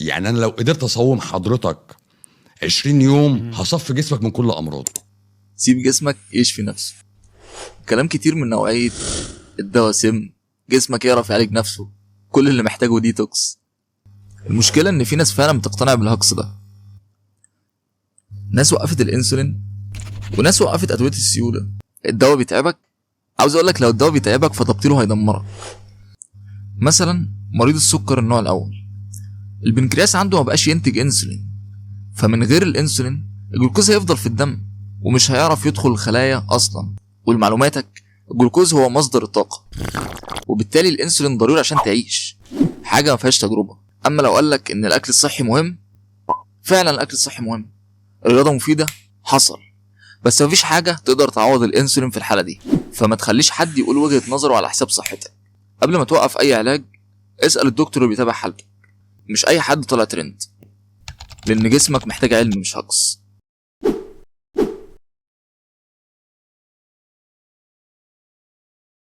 يعني انا لو قدرت اصوم حضرتك 20 يوم هصفي جسمك من كل امراضه. سيب جسمك يشفي نفسه. كلام كتير من نوعية الدواء سم، جسمك يعرف يعالج نفسه، كل اللي محتاجه ديتوكس. المشكلة ان في ناس فعلا بتقتنع بالهجص ده. ناس وقفت الانسولين وناس وقفت ادوية السيولة. الدواء بيتعبك؟ عاوز اقولك لو الدواء بيتعبك فتبطيله هيدمرك. مثلا مريض السكر النوع الاول، البنكرياس عنده ما بقاش ينتج انسولين، فمن غير الانسولين الجلوكوز هيفضل في الدم ومش هيعرف يدخل الخلايا اصلا. ولمعلوماتك الجلوكوز هو مصدر الطاقة، وبالتالي الانسولين ضروري عشان تعيش، حاجة ما فيهاش تجربة. اما لو قالك ان الاكل الصحي مهم، فعلا الاكل الصحي مهم، الرياضة مفيدة، حصل، بس مفيش حاجة تقدر تعوض الانسولين في الحالة دي. فما تخليش حد يقول وجهة نظره على حساب صحتك. قبل ما توقف اي علاج اسأل الدكتور اللي بيتابع حالتك، مش اي حد طلع ترند، لان جسمك محتاج علم مش هجص.